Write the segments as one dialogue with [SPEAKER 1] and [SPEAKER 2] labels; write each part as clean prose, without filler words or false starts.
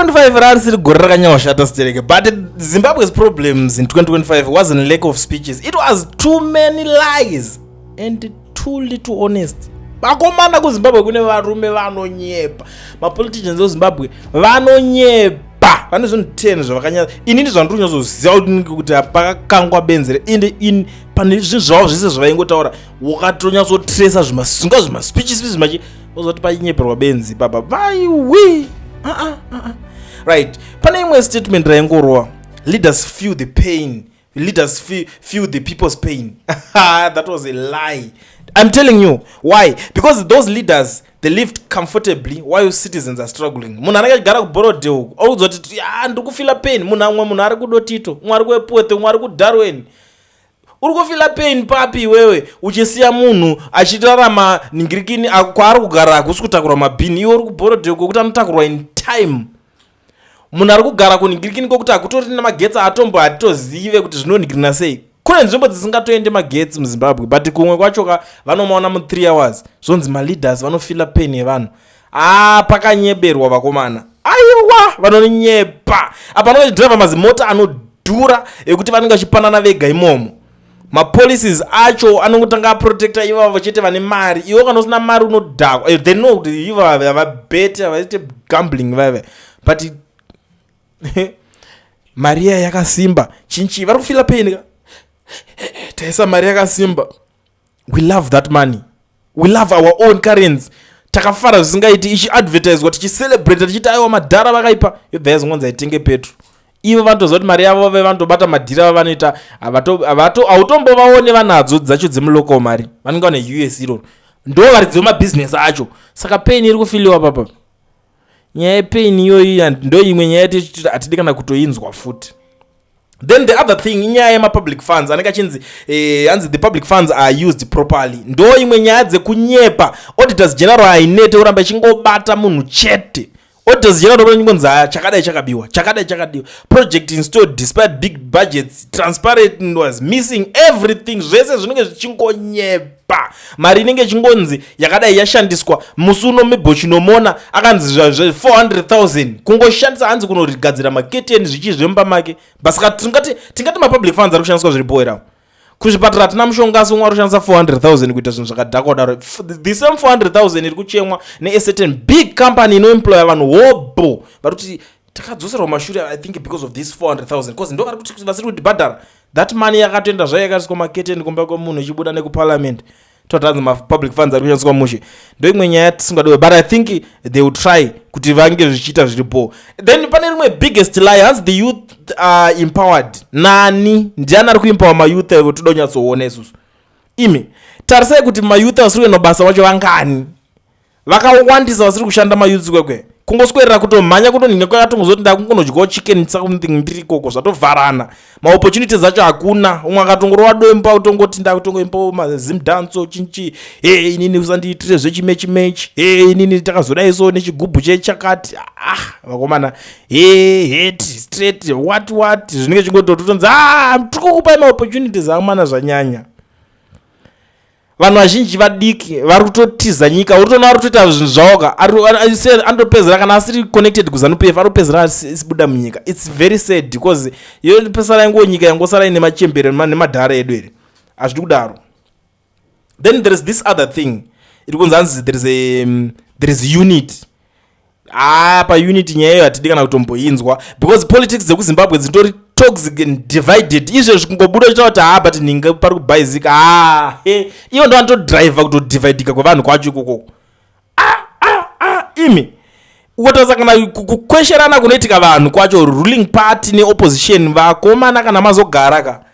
[SPEAKER 1] 2025 rarisiri gore rakanyanya stereke, but Zimbabwe's problems in 2025 wasn't lack of speeches. It was too many lies and too little honest. Vakomana, kuZimbabwe kune varume vanonyepa. Mapoliticians eZimbabwe vanonyepa. Vane zvinhu 10 zvavakanya. Inini zvandiri kunyatsoziva kuti pakakangwa benzere ende in pane zvinhu zvavo zvese zvavaingotaura, wakatonyatsotresa zvimasinga, zvimaspeeches zvimachi ozoti pachinyeperwa benzi papa vaiwi. Ah, ah, ah, right, pane imwe statement raingorova: "Leaders feel the pain, leaders feel the people's pain." That was a lie. I'm telling you why: because those leaders, they lived comfortably while citizens are struggling. Munhu anenge achigara kuBorrowdale oudzwa kuti, "Ah, ndiri kufeela pain." Munhu amwe, munhu ari kuDotito, umwe ari kuEpworth, umwe ari kuDarwin. Uri kufeela pain papi iwewe, uchisiya munhu achitarama ningirikini? Kwaari kugara hakusi kutakurwa mabhini. Iwe uri kuBorrowdale kwekuti anotakurwa in time. Munhu ari kugara kuningirikini kwokuti hakutori nemagetsi atombo, hatitozive kuti zvinoningirina sei. Kune nzvimbo dzisingatoende magetsi muZimbabwe, but kumwe kwacho ka vanomaona mu3 hours. Zvonzi maleaders vanofeela pain yevanhu. A, pakanyeberwa vakomana. Aiwa, vanonyepa apa. Anodhiraivha mazimota anodhura ekuti vanenge vachipanana vega imomo. Mapolicies acho anongotanga aprotecta ivavo chete vane mari. Iwe kana usina mari unodhakwa. They know kuti ivo havabete, havaite gambling vaiva, but mari iya yakasimba chinchi vari kufeela pain ka. Taisa mari yakasimba. We love that money, we love our own currency. Takafara zvisingaiti ichiadvertiswa, tichicelebrata, tichiti, "Aiwa, madhara vakaipa." Yobva yazongonzi aitenge petro. Ivo vanotoziva kuti mari yavo ve vanotobata madhiri avo vanoita. Hautombovaone vanadzo dzacho dzemulocal mari. Vanenge vane US iroro, ndo varidzi vemabhizinesi acho. Saka pain iri kufeeliwa papa. Nyaya yepain iyoyi ndo imwe nyaya yatiti hatidi kana kutoinzwa futi. Then the other thing inyaya yemapublic funds anenge achinzi, hanzi the public funds are used properly. Ndo imwe nyaya dzekunyepa. Auditors General hainete kuramba ichingobata munhu chete. Auditors General ingonzi haya, chakadai chakabiwa, chakadai chakadiwa, project installed despite big budgets, transparent was missing, everything, zvese zvinenge zvichingonyepa. Mari inenge ichingonzi yakadai yashandiswa. Musi uno mibhochinomona akanzi 400 000 kungoshandisa, hanzi kunorigadzira maketeni, zvichizvemba make. Basaka tingati mapublic funds ari kushandiswa zviripo here? Kuzvipatara hatina mushonga, asi umwe ari kushandisa 400 000 kuita zvinhu zvakadhakwa kudaro. The same 400 000 iri kuchemwa neacertain big company inoemploya vanhu hobho, vari kuti takadzoserwa mashure, I think because of this 400 000, because ndo vari kuti vasiri kutibhadhara. That money yakatoenda zvayo, yakaiswa maketeni kumba kwemunhu, ichibuda nekuparliament. Totanzi mapublic funds ari kushandiswa mushe. Ndo imwe nyaya tisingadiwe, but I think they will try kuti vange zvichiita zviripo. Then pane rimwe biggest lie: hanzi the youth are empowered. Nani? Ndiani ari kuempower mayouth ayo? Toda kunyatsoona isusu. Imi tarisai kuti mayouth vasiri kuenda basa vacho vangani. Vakawandisa vasiri kushanda mayouth kwekwe. Kungoswerera kutomhanya kutonhinga kwakatongozoti ndakungonodyawo chicken something ndiri ikoko, zvatovharana. Maopportunities acho hakuna. Umwe akatongorova domba, utongoti ndakutongoimbawo mazimdanso chinchi. He, inini usandiitire zvechimechimechi. He, inini takazodai so nechigubhu chechakati. Ah, vakomana, he heti straight, what what, zvinenge chingototonzi, "Ah, tiri maopportunities amana." Zvanyanya. Vanhu vazhinji vadiki vari kutotiza nyika. Uri toona vari kutoita zvinhu zvavo ka. Anotopedzera kana asiri connected kuZANU PF, anopedzera asibuda munyika. It's very sad because yopesara ingo nyika yangosara ine machembere nemadhara edu here. Hazvidi kudaro. Then there is this other thing iri kunzi, hanzi there is unity. Ah, paunity nyaya iyo hatidi kana kutomboinzwa, because politics dzekuZimbabwe dzitori toxic and divided. Izvezvi kungobuda uchitaura kuti, "Ha, but ninge pari kubhaizika," ha he, ivo ndo vanotodhiraivha kutodivhaidika kwevanhu kwacho ikokoko. Ah, ah, ah, imi ukotarisa kana kukwesherana kunoitika vanhu kwacho, ruling party neopposition, vakomana, kana mazogara ka,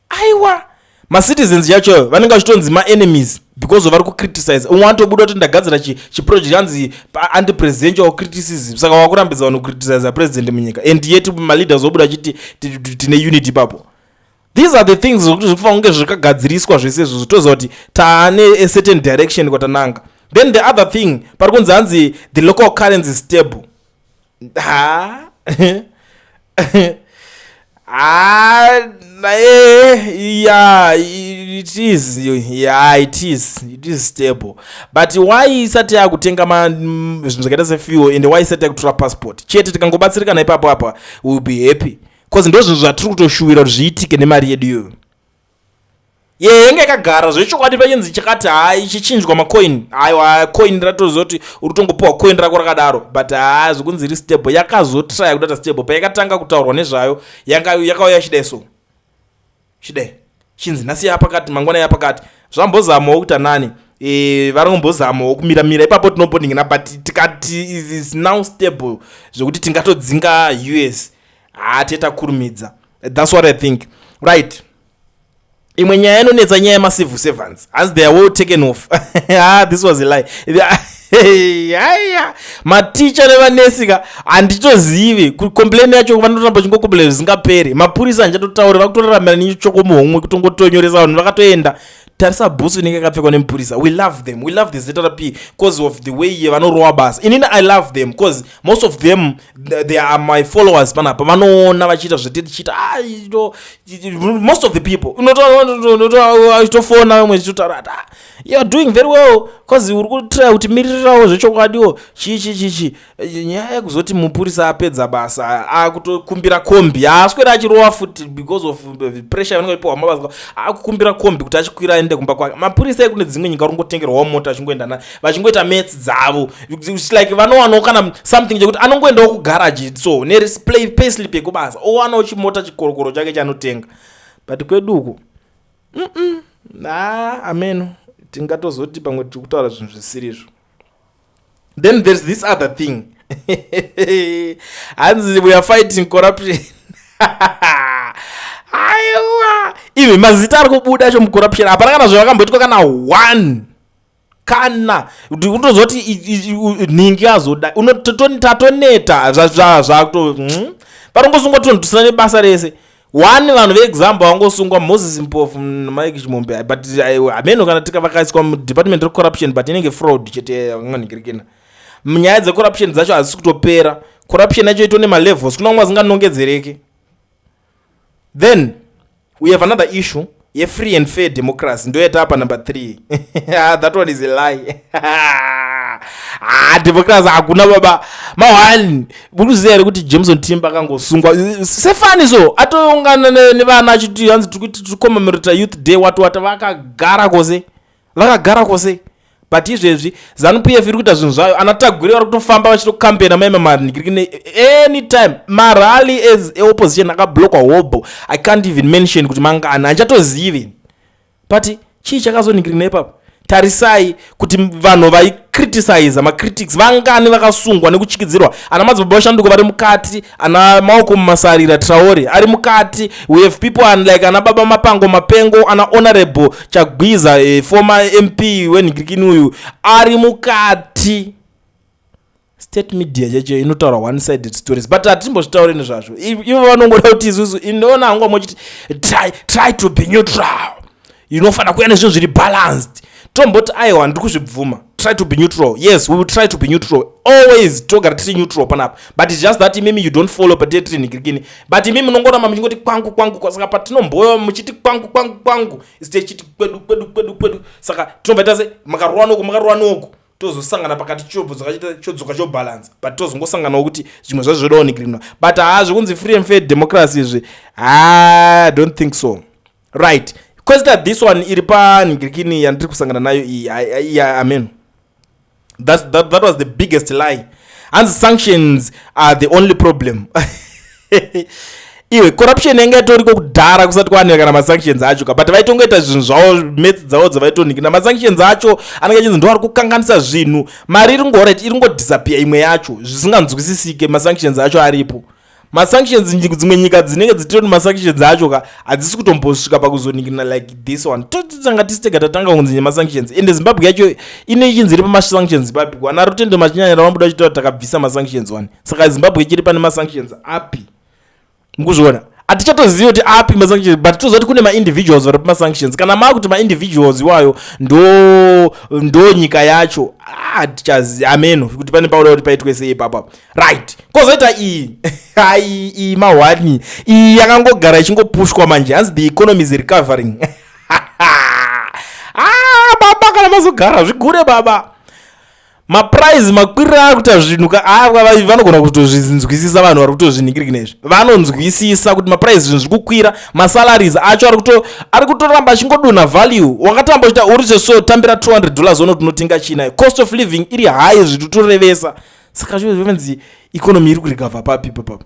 [SPEAKER 1] aiwa, macitizens yacho vanenge vachitonzi maenemies because vari kucriticize. Umwe anotobuda kuti ndagadzira chiproject, hanzi anti-presidential criticism. Saka wakurambidza vanhu kucriticize president munyika, and yet maleaders obuda achiti tine unity ipapo. These are the things zvokuti zvikufanira kunge zvakagadziriswa zvese izvozvo, toziva kuti taane a certain direction kwatananga. Then the other thing pari kunzi, hanzi the local currency is stable. Ha. Ah, yeah, it is, yeah, it is stable, but why isati yakutenga zvinhu zvakaita sefuel, and why isati yakutora passport chete? Tikangobatsirikana ipapo apa, will be happy, because ndo zvinhu zvatiri kutoshuwira kuti zviitike nemari yedu iyoyo. Ye, yenge yakagara zvechokwadi pachinzi chakati, hai, ichichinjwa macoin. Aiwa, coin ratoziva kuti uri kutongopiwa coin rako rakadaro, but haa, zvekunzi iri stable, yakazotraya kudata stable payakatanga kutaurwa nezvayo, yakauya chidai, so chidai chinzi nhasi yapakati, mangwana yapakati. Zvambozamawo kuita nani, varikumbozamawo kumiramira ipapo, tinomboningina, but tikati is now stable zvekuti tingatodzinga US, haa, tetakurumidza. That's what I think. Right, imwe nyaya inonetsa, nyaya yemacivil servants, as they are well taken off. Ah, this was a lie. Aya maticha nevanesi ka, handitozivi complain yacho, vanotoramba chingocomplain zvisingaperi. Mapurisa handichatotauri, vakutoraramira nechoko muhomwe, kutongotonyoresa vanhu vakatoenda. Tarisa bhutsu inenge yakapfekwa nemupurisa. We love them, we love the ZRP because of the way vanorova basa. Inini I love them because most of them, they are my followers panapa, vanoona vachiita zvatiri tichiita. Ah, most of the people uchitofona vamwe chichitaura ati, "Ah, you are doing very well because uri kutry kuti miririrawo zvechokwadiwo." Chii chi chi chi, nyaya yekuzoti mupurisa apedza basa akutokumbira kombi, haaswera achirova futi because of pressure yavanenge vachipiwa mabasa, akukumbira kombi kuti achikwira aende kumba kwake. Mapurisa ekune dzimwe nyika uri mota achingoenda vachingoita maths dzavo. It's like vanowanawo kana something chekuti anongoendawo kugaraji, so nepayslip yekubasa owanawo chimota chikorokoro chake chaanotenga. But kwedu uku, na ameno, tingatozoti pamwe tiri kutaura zvinhu zvisirizvo. Then there's this other thing, hanzi we are fighting corruption. Aiwa, ivi mazita ari kubuda acho mucorruption, hapana kana zvavakamboitwa kana one, kana kutozoti nhingi azoda tatoneta zvakuto parongosungwa tunhu tusina nebasa rese. One, vanhu veexample vangosungwa, Moses Mpofu, Mike Chimombe, but hameno kana tika vakaiswa mudepartment recorruption, but inenge fraud chete yakanganhingirikina. Nyaya dzecorruption dzacho hadzisi kutopera. Corruption yacho ito nemalevels, kuna vamwe vasinganongedzereke. Then we have another issue yefree and fair democracy, ndoyata pa number 3. Ah, that one is a lie. Ah, democracy hakuna baba mahwani. Muri here kuti Jameson Timba akangosungwa sefani, so atoungana nevana achiti hanzi tiri kuti tiri commemorata Youth Day, wati wati, vakagara kwose, vakagara kwose. But izvezvi ZANU PF iri kuita zvinhu zvayo. Ana Tagwirei vari kutofamba vachitocampaigna maima manhingirikine anytime. Marally as eopposition akablockwa hobo, I can't even mention kuti mangani, handichatozivi. But chii chakazonhingirikina ipapo? Tarisai kuti vanhu vaicriticiza, macritics vangani vakasungwa nekuchikidzirwa. Ana Madzibaba Vashanduko vari mukati, ana Maoko Mumasarira Traore ari mukati. We have people and like ana Baba Mapango Mapengo, ana Honorable Chagwiza, former MP wenhingirikini uyu ari mukati. State media chacho inotaura one sided stories, but hatimbozvitauri nezvazvo. Ivo vanongoda kuti isusu, inoona hangu mochiti try to be neutral, inofanira kuuya nezvinhu zviri balanced. Tomboti aiwa, ndiri kuzvibvuma, try to be neutral. Yes, we will try to be neutral always, togara tiri neutral panapa, but it's just that imimi you don't follow patee tiri nhingirikini, but imimi munongoramba muchingoti kwangu, kwangu. Saka patinomboya muchiti kwangu, kwangu, kwangu, isi tichiti kwedu, kwedu, kwedu, kwedu. Saka tinombaita se makarova noku, makarova noku, tozosangana pakati, chobvo chodzoka chobalance, but tozongosanganawo kuti zvimwe zvacho zvodawo nhigirinwa. But haa, zvekunzi free and fair democracy izvi, I don't think so. Right, kwesita this one iri panhingirikini yandiri kusangana nayo iyi, amen, that was the biggest lie. Hanzi sanctions are the only problem. Iwe, corruption yanga itoriko kudhara kusati kwawanika kana masanctions acho ka, but vaitongoita zvinhu zvavo, maths dzavo dzavaitonhikina. Masanctions acho anenge achinzi ndo ari kukanganisa zvinhu. Mari iri ngorit, iri ngodisappear imwe yacho zvisinganzwisisike. Masanctions acho aripo, masanctions, dzimwe nyika dzinenge dzitori masanctions acho ka, hadzisi kutombosvika pakuzonikina like this one. Totanga tisi tega tatanga kunzi nemasanctions, ende Zimbabwe yacho ine ichinzi iri pamasanctions papi? Ana Rutendo Machinyanyira vambuda vachitaura takabvisa masanctions one. Saka Zimbabwe ichiri pane masanctions api? Mukuzviona, Hatichatozivi kuti api masanctions, but toziva kuti kune maindividuals vari pamasanctions. Kana maakuti maindividuals iwayo ndo nyika yacho, hatichazi ameno kuti pane pauda kuti paitwe sei ipapa. Right, kozoita iyi, ai, iyi mahwani iyi yakangogara ichingopushwa manje. Hanzi the economy is recovering. Ah, baba, kana mazogara zvigure baba, maprice makwiriro ari kuita zvinhu ka, vanogona kutozvinzwisisa. Vanhu vari kutozvinhingirikina izvi vanonzwisisa kuti maprice, zvinhu zviri kukwira, masalaries acho ari kutoramba achingodonha value. Wakatamba uchita uri cheso tambira $200, unoti unotenga chinayo. Cost of living iri high, zvitotorevesa. Saka zvinzi economy iri kurecover papi papapo?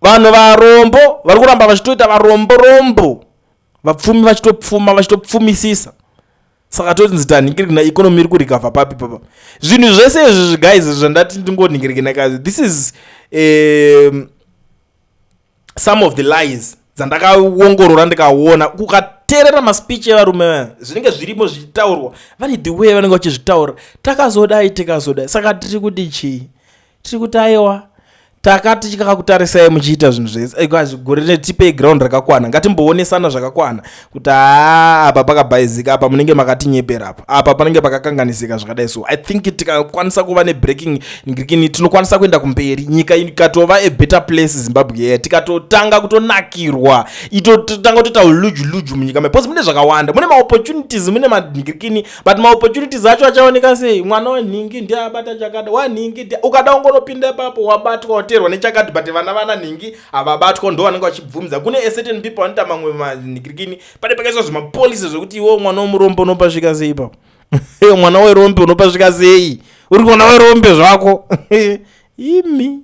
[SPEAKER 1] Vanhu varombo vari kuramba vachitoita varombo rombo, vapfumi vachitopfuma, vachitopfumisisa. Saka totinzi tanhingirikina economy iri kurecover papi papa? Zvinhu zvese izvi, guys, zvandati ndingonhingirikina kazi, this is some of the lies dzandakaongorora ndikaona. Ukateerera maspeech evarume vaya, zvinenge zvirimo zvichitaurwa, vane the way vanenge vachizvitaura, takazodai, tikazodai. Saka tiri kuti chii? Tiri kuti aiwa, takati tikakutarisai muchiita zvinhu zvese gore, tipei ground rakakwana, ngatimboonesana zvakakwana kuti haa, apa pakabhaizika, apa munenge makatinyepera, apa panenge pakakanganisika zvakadai. So I think tikakwanisa kuva nebreaking ngirikini, tinokwanisa kuenda kumberi, nyika ikatova a better place. Zimbabwe yeya tikatotanga kutonakirwa, itotanga kutoita luju luju munyika because mune zvakawanda, mune maopportunities, mune manhingirikini, but maopportunities acho achaoneka sei? Mwana wanhingi ndiye abata chakada, wanhingi ukada ungonopinda ipapo, wabatwa, wateerwa nechakati. But vana nhingi havabatwa, ndo vanenge vachibvumidza. Kune a certain people vanoita mamwe manhingirikini, pane pakaiswa zvimapolisi zvekuti iwo mwana womurombo unopasvika sei ipapo? Mwana werombe unopasvika sei? Uri mwana werombe zvako imi.